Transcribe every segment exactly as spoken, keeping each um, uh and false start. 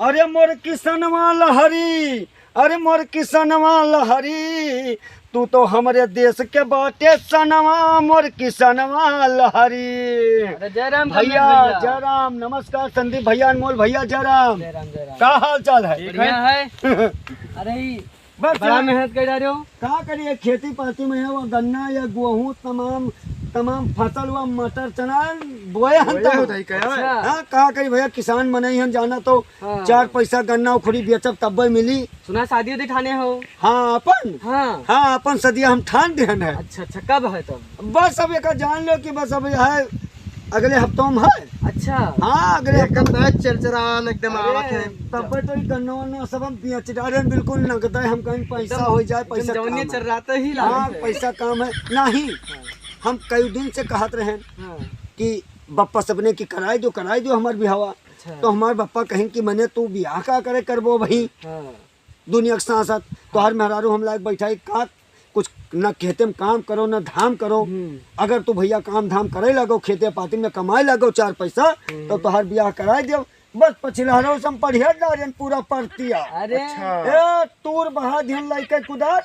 अरे मोर किसनवा लहरी, अरे मोर किसनवा लहरी, तू तो हमरे देश के बाटे सनवा, मोर किसनवा लहरी। अरे जय राम भैया, संदीप भैया। जय राम, नमस्कार संदीप भैया, अनमोल भैया, जय राम। जय राम, जय राम। का हाल चाल है? ठीक बढ़िया है। है। अरे ई बस बड़ा यार। मेहनत कर डारे हो। का करिए, खेती पाती में है, वो गन्ना या गेहूँ, तमाम, तमाम फसल, वो मटर चना बोए हम वही तो। होता ही क्या है? अच्छा। हाँ, का करी भैया, किसान मनई हम जाना तो हाँ। चार पैसा गन्ना उखड़ी बेचब तब्बे मिली। सुना शादी उदी ठाने हो? हाँ, अपन? हाँ। हाँ, अपन सदिया हम ठान देहन है। अच्छा, अच्छा, कब है तब? बस अब एका जान लो कि बस अब है, अगले हफ्तों में है। अच्छा। हाँ, अगले एकदम हफ्तों में। तो चरचरान एकदम अरे, आवत है। तब तो ई गन्ना वन्ना सब हम बेच डारे, बिल्कुल नगद है, हम कहीं पैसा एकदम, हो जाए, एकदम पैसा जवनिया काम है। चर्राते ही हाँ, लागत है। पैसा काम है। नहीं, हाँ। हम कई दिन से कहत रहे हाँ। कि बप्पा सपने की कराई दो, कराई दो हमार बिहावा। अच्छा। तो हमार बप्पा कहें कि मने तू बियाह का करे करबो भाई? हाँ। दुनिया के साथ साथ तोहार मेहरारू हम लायक बैठा है का, कुछ न खेते में काम करो, न धाम करो। हम्म। अगर तू भैया काम धाम करे लगो, खेते पाती में कमाए लगो चार पैसा, हम्म। तो तोहार बियाह कराए दियो। बस पछिलहरो से हम पढ़िया डारेन पूरा परतिया। अरे। अच्छा। ए, तूर बहा दिहन लइके कुदार,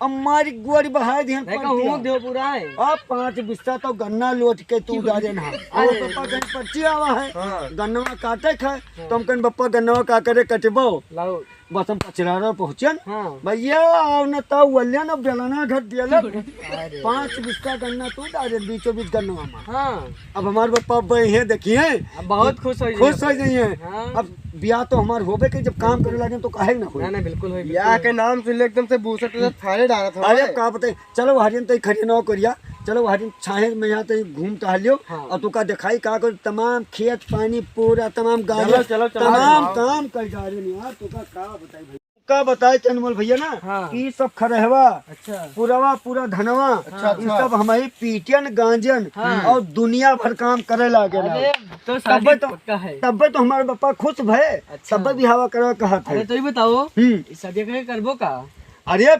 अब मारी गोरी बहाए दिहन नहीं, परतिया। कहूँ देव पूरा है। अब पाँच बिस्सा तो गन्ना लोट के तू डारेन हम। अरे। और पापा कहीं पर्ची आवा है, हाँ। गन्नवा काटे खाए, हाँ। तो हम कहें, "बप्पा, गन्नवा का करे कटबो?" लाओ। बस हम पचरारा पहुँचन। हाँ। भैया, आओ न, तो वल्या न बेलना घर दिया ले। अरे। पाँच बिस्सा गन्ना तू डारे, बीचों बीच गन्नवा में। हाँ। अब हमार बप्पा अब इहे देखिए अब बहुत कि खुश हो खुश जाइए। हो जाइए। हाँ। अब बियाह तो हमार होबे के, जब काम करे लागे तो काहे ना होई? ना, ना, बिल्कुल होई, बिल्कुल बियाह होई। के नाम सुन ले एकदम से बूसट उसट फाड़े डालत हवे। अरे का बताई, चलो हरियन तई खड़िया नौ करिया, चलो हरियन छाहे में यहाँ तई घूम टहलियो हाँ। और तू का दिखाई का कर तमाम खेत पानी पूरा तमाम गाड़ी चलो, चलो, चलो, तमाम चलो। काम कर जा रहे यार, तू का का बताई भाई? का बताए चंदमल भैया ना हाँ। कि सब खरहवा, अच्छा। पुरवा, पूरा धनवा, अच्छा, ई अच्छा। सब हमारी पीटियन गांजन हाँ। और दुनिया भर काम करे लागे ना। अरे, तो शादी तब्बे तो, पक्का है। तब्बे तो हमारे पापा खुश भए, अच्छा। तब्बे बिहावा करवा कहत अरे, है। तो ही बताओ, हम्म। ई शादी के करबो का? अरे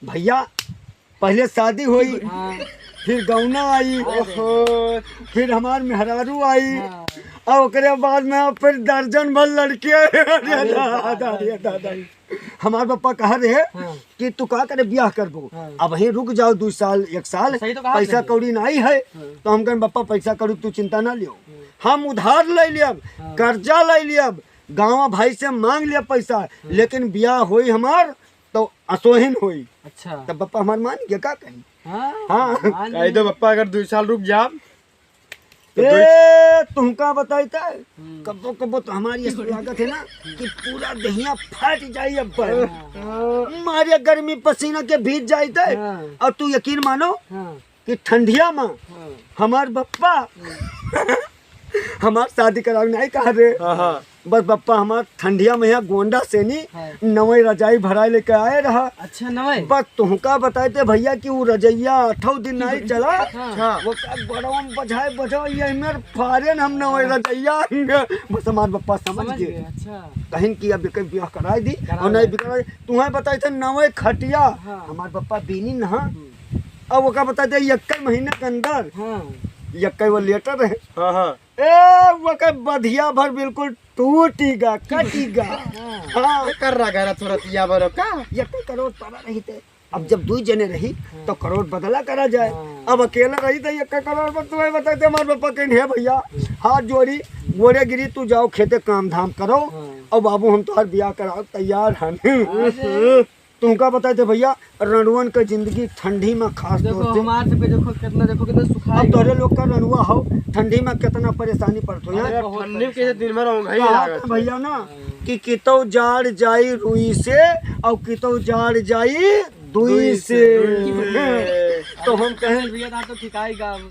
भैया, पहले शादी होई, हाँ। फिर गौना आई, ओहो। फिर हमार मेहरारू आई, हाँ। और ओकरे बाद में फिर दर्जन भर लड़के आए। अरे अरे दादा, दादा। अरे दादा। हमार पापा कहा रहे हाँ। कि तू का करे बियाह करबो? हाँ। अब ही रुक जाओ दो साल, एक साल, सही तो कहा पैसा आपने। कौड़ी नहीं है। हाँ। तो हम कहें, "बप्पा, पैसा कौड़ी तू चिंता ना लियो, हाँ। हम उधार ले लियब, हाँ। कर्जा ले लियब, गाँव भाई से मांग लियब पैसा, हाँ। लेकिन बियाह होई हमार तो असोहिन होई।" अच्छा। तब बप्पा हमार मान गया, का कही? हाँ, हाँ। मान कह दो गया। बप्पा, अगर दो साल रुक जाब, तो ए, तुमका बताई त, हम्म। कब्बो, कब्बो तो हमारी ऐसा लागत है ना कि पूरा दहिया फट जाई अब पर। हाँ। मारे गर्मी पसीना के भीज जाई त, हाँ। और तू यकीन मानो हाँ। कि ठंडिया में हाँ। हमार बप्पा, हम्म। हमार शादी करावे नहीं कहा रे। हाँ, हाँ। बस बप्पा हमार ठंडिया में यहाँ गोंडा से नी हाँ। नवई रजाई भराए लेके आए रहा। अच्छा, नवई? बस तुहका बताए थे भैया कि वो रजैया आठौ दिन नहीं चला। हाँ। अच्छा। वो का बड़वा में बजाए बजाओ, ये मेर फारेन हम नवई रजैया। बस हमार बप्पा समझ समझ गए। गए, अच्छा। कहिन कि अब एकर बियाह कराए दी करा और नहीं दे। बिकराए। तुहें बताए थे नवई खटिया, हाँ। हमार बप्पा बीनी ना। हम्म। अब ओका बताए थे यक्के महीना के अंदर, हाँ। यक्के वो लेटर रहे। हाँ, हाँ। ए, ओकर बधिया भर बिल्कुल टूटी गा, कटी गा। हाँ। हाँ। एकर रगड़ा थोड़ा तिया बरो का? यक्के करोड़ पड़ा रही थे। अब जब दुई जने रही, हाँ। तो करोड़ बदला करा जाए। हाँ। अब अकेला रही तो यक्के करोड़ पर तुम्हें बताते, हमार पापा कहें, "हे भैया, हाथ जोड़ी, गोड़े गिरी, तू जाओ खेते काम धाम करो, हाँ। और बाबू हम तोहार बियाह कराओ तैयार हन।" अरे। तुमका बताए थे भैया, रणुअन के जिंदगी ठंडी में खास देखो, तौर से। हमार सबके देखो, कितना, देखो, कितना सुखाए अब तोहरे गए। लोग का रणुआ हो, ठंडी में कितना परेशानी पड़त हो यार। अरे, बहुत ठंडी के परेशानी। दिन भर औंघाई कहा लागत था है। भैया ना हाँ। कि कितो जाड़ जाई रुई से और कितो जाड़ जाई दुई दुई से। से। तो हम कहें भैया, ना तो ठिकाई गाँव।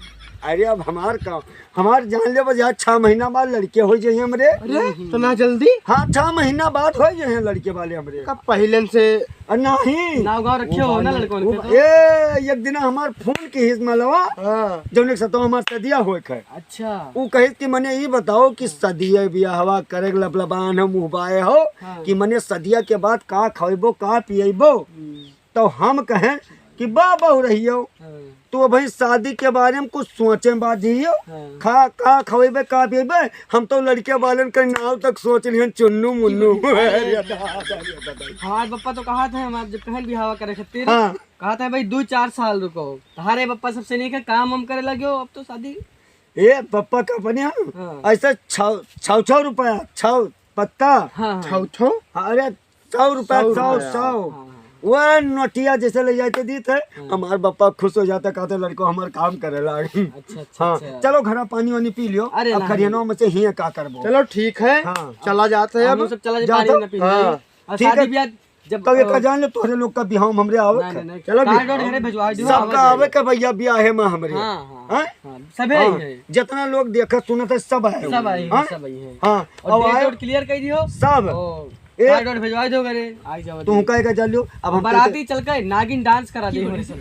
अरे, अब हमार का हमार जान ले बस यार, छह महीना बाद लड़के हो जाइए हमरे। अरे, तो ना जल्दी? हाँ, छह महीना बाद हो जाइए लड़के वाले हमरे। कब पहले से? अ, नहीं। नाव गाँव रखे हो ना लड़कों के तो? ए, एक दिन हमार फोन की हिस मलवा, हाँ। जौन एक सतवा हमार सदिया होए के। अच्छा। उ कहिस कि मने ई बताओ कि सदिया बियाहवा करे के लबलबान हो, मुँह बाए हो, हाँ। कि मने सदिया के बाद का खवेबो, का पियबो? हम्म। तो हम कहें कि बा बहु रहियो, हाँ। तो भाई, शादी के बारे में कुछ सोचे बात ही हो। हाँ। खा, का खवेबे, का पिएबे? हम तो लड़के वालन के नाव तक सोच लिहन, चुन्नू मुन्नू। अरे दादा, अरे दादा। हमार पप्पा तो कहा था, हम आप जब कहन बिहावा करे खातिर, हाँ। कहा था, "भाई, दो चार साल रुको।" तहारे पप्पा सबसे नहीं के काम हम करे लगे हो, अब तो शादी। ए, पप्पा का अपने यहाँ हाँ। ऐसे छौ, छौ, छौ रुपया, छौ पत्ता। हाँ, हाँ। छौ, छौ? अरे, सौ रुपया, सौ सौ, रुपया। सौ। हाँ, हाँ। वह नोटिया जैसे ले जाते दीत है, हाँ। हमार बापा खुश हो जाता, कहते, "लड़को हमार काम करे लाग।" अच्छा, अच्छा, हाँ, अच्छा। चलो घरा पानी वानी पी लियो, अरे अब ना, खरियनवा नहीं। में से हियाँ का करबो। चलो ठीक है, हाँ। चला जाते हैं हम अब। लोग सब चला जाए, जाते पानी हैं? वानी पी लेंगे। हाँ। और ठीक शादी है। ब्याह जब, तब एक अ, जान ले, तोहरे लोग का बिहाव में हमरे आवे नहीं, के। नहीं, नहीं। चलो कार्ड बिहाव। और घरे भिजवा दियो, सबका आवे आवे जाए। के भैया बियाहे में हमरे। हाँ, हाँ, हाँ। हाँ, सभे हाँ। ही है। जितना लोग देखत सुनत है, सब आए सब हुए। आई है, हाँ? सब आई है। हाँ, और अब डेट आए वेट क्लियर कर दियो। सब। ओ, ए, कार्ड वार्ड भिजवा दो घरे, आई जाओ तू जी। कहे का चल लियो, अब हम बाराती चल के नागिन डांस करा दे हमारे सब।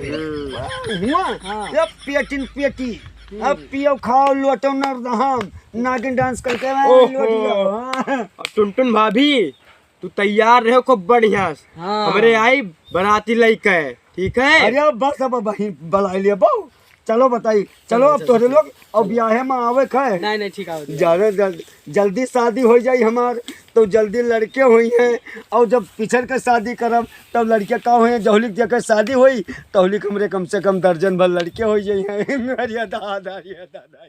हुआ? हाँ। ये पेटिन पेटी। हम्म। अब पियो खाओ लोटो नर दहाम, नागिन डांस करके मैं ओहो। लोटियो। हाँ। और टुनटुन भाभी, तू तैयार रहो खूब बढ़िया से। हाँ। हमरे आई बाराती लइके, ठीक है? अरे अब बस, अब वहीं बुला लिए बहू। चलो बताई, चलो चलो, अब चलो, तोहरे चलो, लोग अब चलो। ब्याहे में आवे का है। नहीं, नहीं, ठीक है, ठीक है। ज्यादा जल्द, जल्दी शादी हो जाई हमार, तो जल्दी लड़के होई हैं, और जब पिछड़ के शादी करब, तब लड़के का होई हैं, जहुलिक जेकर शादी होई, तहुलिक हमरे कम से कम दर्जन भर लड़के हो जाई हैं। अरे दादा, अरे दादा।